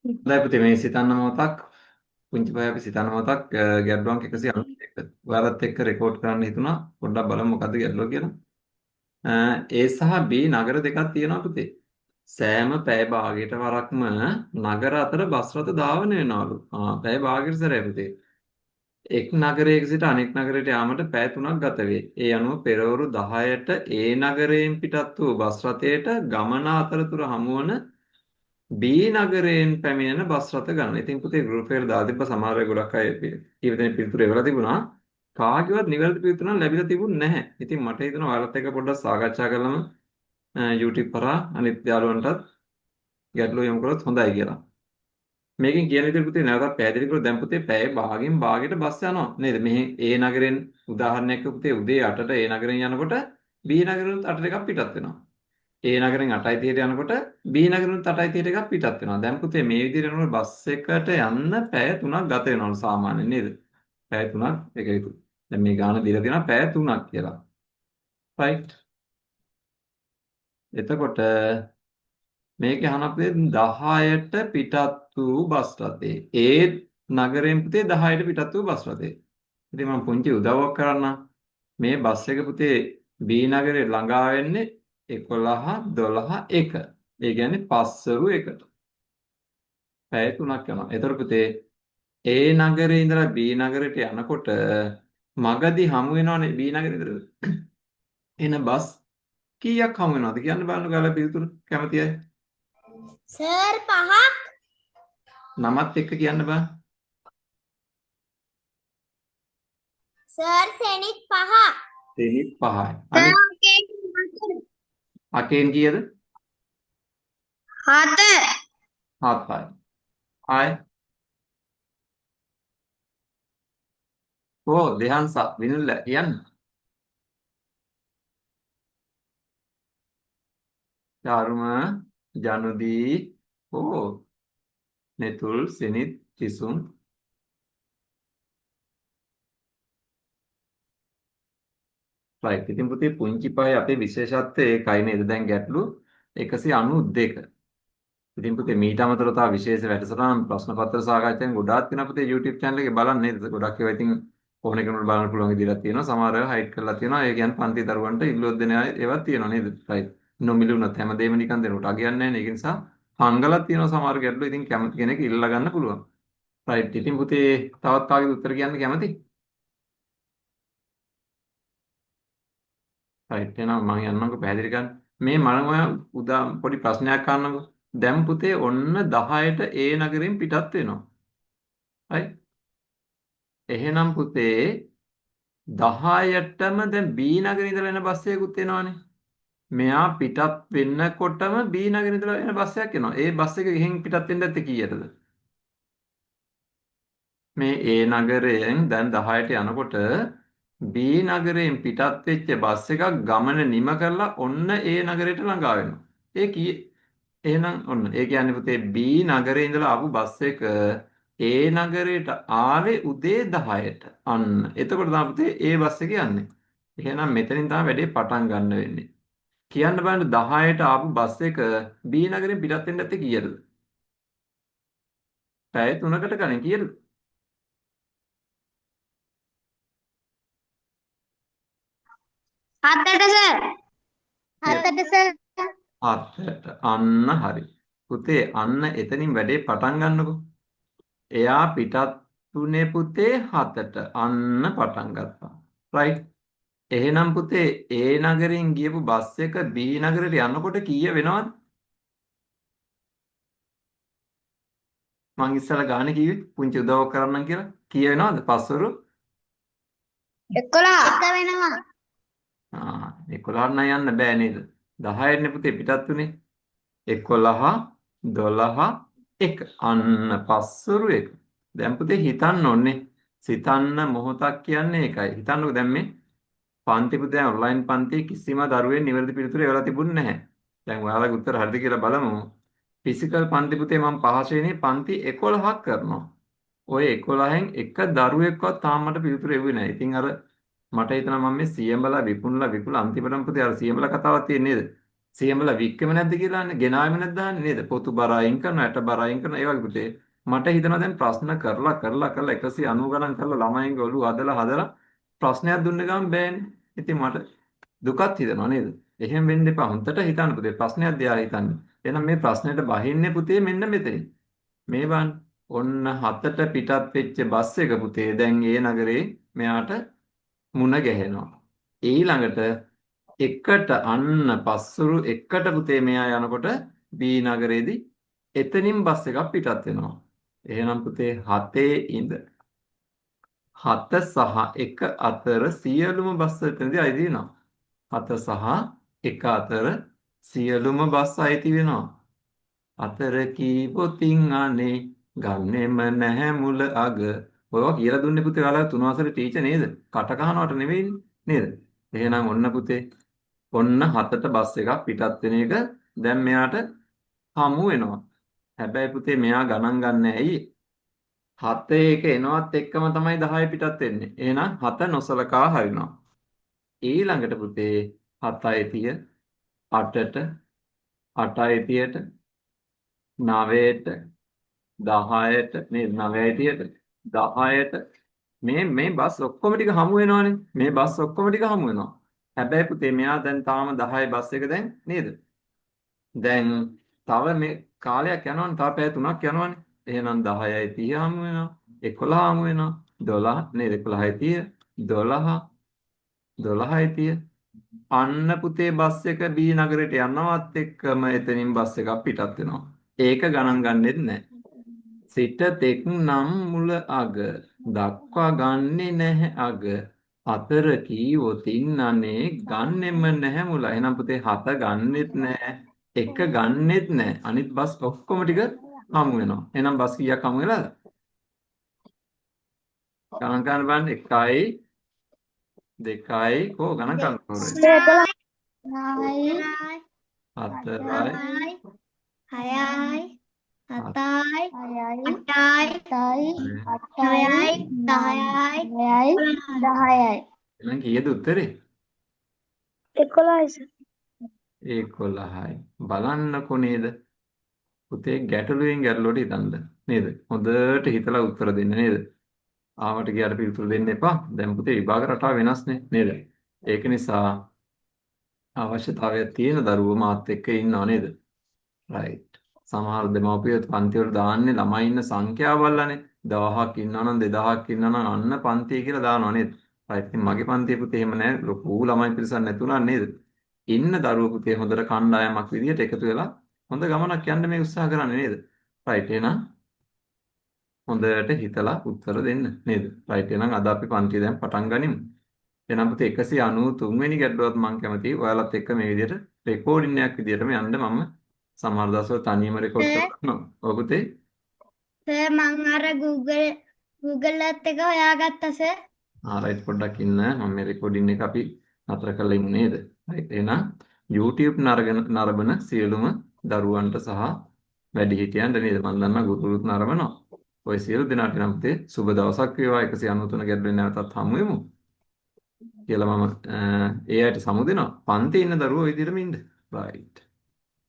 හොඳයි පුතේ, මේ සිතන්න මොහොතක් පුංචි බය අපි සිතන්න මොහොතක් ගැටලු අංක 191. ඔයාලත් එක්ක රෙකෝඩ් කරන්න හිතුණා. පොඩ්ඩක් බලමු මොකද්ද ගැටලුව කියලා. A සහ B නගර දෙකක් තියෙනවා පුතේ. සෑම පැය භාගයට වරක්ම නගර අතර බස් රථ ධාවන වෙනවලු. පැය භාගයට සැරේ පුතේ. එක් නගරයක සිට අනෙක් නගරයට යාමට පැය 3ක් ගත වේ. ඒ අනුව පෙරවරු 10ට ඒ නගරයෙන් පිටත් වූ බස් රථයට ගමන අතරතුර හමුවන B නගරයෙන් පැමිණෙන බස් රථ ගණන. ඉතින් පුතේ ගෲප් එකට දාලා තිබ්බ සමහර අය ගොඩක් අය කීප දෙනෙක් පිළිතුරු එවලා තිබුණා. කාගේවත් නිවැරදි පිළිතුරු නම් ලැබිලා තිබුණ නැහැ. ඉතින් මට හිතෙනවා ඔයාලත් එක්ක පොඩ්ඩක් සාකච්ඡා කරලම YouTube හරහා අනිත් යාළුවන්ටත් ගැටලුව යොමු කරොත් හොඳයි කියලා. මේකෙන් කියන විදිහට පුතේ නැවතත් පැහැදිලි කරොත් දැන් පුතේ පැය භාගයෙන් භාගයට බස් යනවා නේද? මෙහි ඒ නගරෙන් උදාහරණයක් පුතේ උදේ 8ට ඒ නගරෙන් යනකොට B නගරෙනුත් 8ට එකක් පිටත් වෙනවා. ඒ නගරෙන් 8:30ට යනකොට B නගරෙනුත් 8:30ට එකක් පිටත් වෙනවා. දැන් පුතේ මේ විදිහට යනකොට බස් එකට යන්න පැය 3ක් ගත වෙනවලු සාමාන්‍යයෙන් නේද? පැය 3ක් එක විතර. දැන් මේ ගාන දීලා තියෙනවා පැය 3ක් කියලා. රයිට්. එතකොට මේක අහන අපේ 10ට පිටත් වූ බස් රථේ. ඒ නගරයෙන් පුතේ 10ට පිටත් වූ බස් රථේ. ඉතින් මම පුංචි උදව්වක් කරන්නම්. මේ බස් එක පුතේ B නගරේ ළඟා වෙන්නේ 11 12 1. ඒ කියන්නේ පස්වරු 1ට. පැය 3ක් යනවා. එතකොට පුතේ ඒ නගරේ ඉඳලා B නගරයට යනකොට මගදී හමු වෙනවනේ B නගරේ ඉඳලා එන බස් කීයක් හමු වෙනවද කියන්න බලන්න ඔයාලා පිළිතුරු කැමති අය. සර් 5ක්. නමත් එක්ක කියන්න බෑ. සර් සෙනිත් 5ක්. සෙනිත් 5යි. අනිත් අකෙන් කීයද? 7. 7යි. ආයි ඕ දෙහන්සා විනුල්ල කියන්න. චාරුම ජනුදී ඕ නෙතුල් සෙනිත් කිසුම් රයිට්. ඉතින් පුතේ පුංචි පහේ අපේ විශේෂත්වය ඒකයි නේද? දැන් ගැටලු 192. ඉතින් පුතේ මීට අමතරව තව විශේෂ වැඩසටහන් ප්‍රශ්න පත්‍ර සාකච්ඡාවෙන් ගොඩාක් තියෙනවා පුතේ YouTube channel එකේ බලන්න නේද? ගොඩක් ඒවා ඉතින් ඕන කෙනෙකුට බලන්න පුළුවන් විදිහට තියෙනවා. සමහර ඒවා හයිඩ් කරලා තියෙනවා. ඒ කියන්නේ පන්ති දරුවන්ට ඉල්ලුවොත් දෙන ඒවා තියෙනවා නේද? රයිට්. නොමිලි වුණත් හැමදේම නිකන් දෙනකොට අගයක් නැහැ නේ. ඒක නිසා හංගලක් තියෙනවා සමහර ගැටලු. ඉතින් කැමති කෙනෙක් ඉල්ලා ගන්න පුළුවන්. රයිට්. ඉතින් පුතේ තවත් කාගේද උත්තර කියන්න කැමති? රයිට්. එහෙනම් මං යන්නම්කෝ පැහැදිලි කරන්න. මේ මම ඔයා උදා පොඩි ප්‍රශ්නයක් අහන්නකෝ. දැන් පුතේ ඔන්න 10ට ඒ නගරෙන් පිටත් වෙනවා. රයිට්. එහෙනම් පුතේ 10ටම දැන් B නගරේ ඉඳලා එන බස් එකකුත් එනවනේ. මෙයා පිටත් වෙන්නකොටම B නගරේ ඉඳලා එන බස් එකක් එනවා. ඒ බස් එක එහෙන් පිටත් වෙන්න ඇත්තේ කීයටද? මේ A නගරයෙන් දැන් 10ට යනකොට B නගරයෙන් පිටත් වෙච්ච බස් එකක් ගමන නිම කරලා ඔන්න A නගරයට ළඟා වෙනවා. ඒ කී එහෙනම් ඔන්න ඒ කියන්නේ පුතේ B නගරේ ඉඳලා ආපු බස් එක A නගරයට ආවේ උදේ 10ට. අන්න එතකොට තමයි පුතේ A bus එක යන්නේ. එහෙනම් මෙතනින් තමයි වැඩේ පටන් ගන්න වෙන්නේ. කියන්න බලන්න 10ට ආපු බස් එක B නගරෙන් පිටත් වෙන්න ඇත්තේ කීයටද? පැය 3කට කලින් කීයටද? 7ට සර්. 7ට සර්. 7ට. අන්න හරි. පුතේ අන්න එතනින් වැඩේ පටන් ගන්නකො. එයා පිටත් වුණේ පුතේ 7ට. අන්න පටන් ගත්තා. රයිට්. එහෙනම් පුතේ ඒ නගරෙන් ගියපු බස් එක B නගරයට යනකොට කීය වෙනවද? මං ඉස්සෙල්ලා ගානේ කිව්වේ පුංචි උදව්වක් කරන්නම් කියලා. කීය වෙනවද? පස්වරු 11 එක වෙනවා. 11 නම් යන්න බෑ නේද? 10 නේ පුතේ පිටත් වුණේ. 11 12 1. අන්න පස්වරු 1. දැන් පුතේ හිතන්න ඕනේ. සිතන්න මොහොතක් කියන්නේ ඒකයි. හිතන්නකෝ දැන් මේ පන්ති පුතේ දැන් ඔන්ලයින් පන්තියේ කිසිම දරුවෙක් නිවැරදි පිළිතුර එවලා තිබුණේ නැහැ. දැන් ඔයාලගේ උත්තර හරිද කියලා බලමු. ෆිසිකල් පන්ති පුතේ මම පහ ශ්‍රේණියේ පන්ති 11ක් කරනවා. ඔය 11න් එක දරුවෙක්වත් තාම මට පිළිතුර එව්වේ නැහැ. ඉතින් අර මට හිතෙනවා මම මේ සියඹලා විකුණලා විකුණලා අන්තිමටම පුතේ අර සියඹලා කතාවක් තියෙන නේද? සියඹලා වික්කෙම නැද්ද කියලා අහන්නේ, ගෙනාවෙම නැද්ද අහන්නේ නේද? පොතු බර අයින් කරනවා, ඇට බර අයින් කරනවා, ඒ වගේ පුතේ. මට හිතෙනවා දැන් ප්‍රශ්න කරලා කරලා කරලා 190 ගණන් කරලා ළමයින්ගේ ඔළුව හදලා හදලා ප්‍රශ්නයක් දුන්න ගමන් බෑනේ. ඉතින් මට දුකත් හිතෙනවා නේද? එහෙම වෙන්න එපා. හොඳට හිතන්න පුතේ. ප්‍රශ්නයක් දිහා හිතන්න. එහෙනම් මේ ප්‍රශ්නෙට බහින්නේ පුතේ මෙන්න මෙතනින්. මේ බලන්න. ඔන්න 7ට පිටත් වෙච්ච බස් එක පුතේ දැන් ඒ නගරේ මෙයාට මුණ ගැහෙනවා. ඊළඟට එකට අන්න පස්වරු එකට පුතේ මෙයා යනකොට බී නගරේදී එතනින් බස් එකක් පිටත් වෙනවා. එහෙනම් පුතේ 7 ඉඳ 7 සහ 1 අතර සියලුම බස් එතනදී අයිති වෙනවා. 7 සහ 1 අතර සියලුම බස් අයිති වෙනවා. අතර කීපොතින් අනේ ගන්නෙම නැහැ මුල අග. ඔයවා කියලා දුන්නේ පුතේ ඔයාලා තුන වසරේ ටීචර් නේද? කට කහනවට නෙවෙයි නේද? එහෙනම් ඔන්න පුතේ ඔන්න 7ට බස් එකක් පිටත් වෙන එක දැන් මෙයාට හමු වෙනවා. හැබැයි පුතේ මෙයා ගණන් ගන්න ඇයි? 7 එක එනවත් එක්කම තමයි 10 පිටත් වෙන්නේ. එහෙනම් 7 නොසලකා හරිනවා. ඊළඟට පුතේ 7:30 8ට 8:30ට 9ට 10ට නේද? 9:30ට 10ට මේ මේ බස් ඔක්කොම ටික හමු වෙනවනේ. මේ බස් ඔක්කොම ටික හමු වෙනවා. හැබැයි පුතේ මෙයා දැන් තාම 10 බස් එක දැන් නේද? දැන් තව මේ කාලයක් යනවනේ. තව පැය 3ක් යනවනේ. එහෙනම් 10:30 හමු වෙනවා. 11 හමු වෙනවා. 12 නේද? 11:30 12 12:30 අන්න පුතේ බස් එක බී නගරයට යනවත් එක්කම එතනින් බස් එකක් පිටත් වෙනවා. ඒක ගණන් ගන්නෙත් නැහැ. සිට තෙක් නම් මුල අග දක්වා ගන්නෙ නැහැ අග. අතර කීවොතින් අනේ ගන්නෙම නැහැ මුල. එහෙනම් පුතේ 7 ගන්නෙත් නැහැ, 1 ගන්නෙත් නැහැ. අනිත් බස් ඔක්කොම ටික හමු වෙනවා. එහෙනම් බස් කීයක් හමු වෙලාද? ගණන් කරන්න බලන්න. 1යි 2යි කෝ ගණන් කරන්න ඕනේ. 4යි 6යි 7යි 8යි 9යි 10යි 10යි. එහෙනම් කීයද උත්තරේ? 11යි සර්. 11යි. බලන්නකෝ නේද? පුතේ ගැටලුවෙන් ගැටලුවට හිතන්න නේද? හොඳට හිතලා උත්තර දෙන්න නේද? ආවට ගියාට පිළිතුරු දෙන්න එපා. දැන් පුතේ විභාග රටාව වෙනස්නේ නේද? ඒක නිසා අවශ්‍යතාවයක් තියෙන දරුවෝ මාත් එක්ක ඉන්නව නේද? රයිට්. සමහර දෙමව්පියෝ පන්ති වල දාන්නේ ළමයි ඉන්න සංඛ්‍යාව බලලානේ. 1000ක් ඉන්නවා නම් 2000ක් ඉන්නවා නම් අන්න පන්තිය කියලා දානවා නේද? රයිට්. ඉතින් මගේ පන්තියේ පුතේ එහෙම නෑ. ලොකු ළමයි පිරිසක් නැතුණා නේද? ඉන්න දරුවෝ පුතේ හොඳට කණ්ඩායමක් විදියට එකතු වෙලා හොඳ ගමනක් යන්න මේ උත්සාහ කරන්නේ නේද? රයිට්. එහෙනම් හොඳට හිතලා උත්තර දෙන්න නේද? රයිට්. එහෙනම් අද අපි පන්තිය දැන් පටන් ගනිමු. එහෙනම් පුතේ 193 වෙනි ගැටලුවත් මම කැමතියි ඔයාලත් එක්ක මේ විදියට රෙකෝඩින් එකක් විදියටම යන්න. මම සමහර දවස්වල තනියම රෙකෝඩ් කරනවා. ඔව් පුතේ. සර් මං අර Google Google එකත් එක හොයාගත්තා සර්. ආ රයිට්, පොඩ්ඩක් ඉන්න. මම මේ රෙකෝඩින් එක අපි නතර කරලා ඉමු නේද? රයිට්. එහෙනම් YouTube නරඹන සියලුම දරුවන්ට සහ වැඩිහිටියන්ට නේද? මම දන්නා ගුරුවරුත් නරඹනවා. ඔය සියලු දෙනාට නම් පුතේ සුබ දවසක් වේවා. 193 ගැටලුවෙන් නැවතත් හමු වෙමු කියලා මම ඒ අයට සමු දෙනවා. පන්තියේ ඉන්න දරුවෝ ඔය විදිහටම ඉන්න. රයිට්.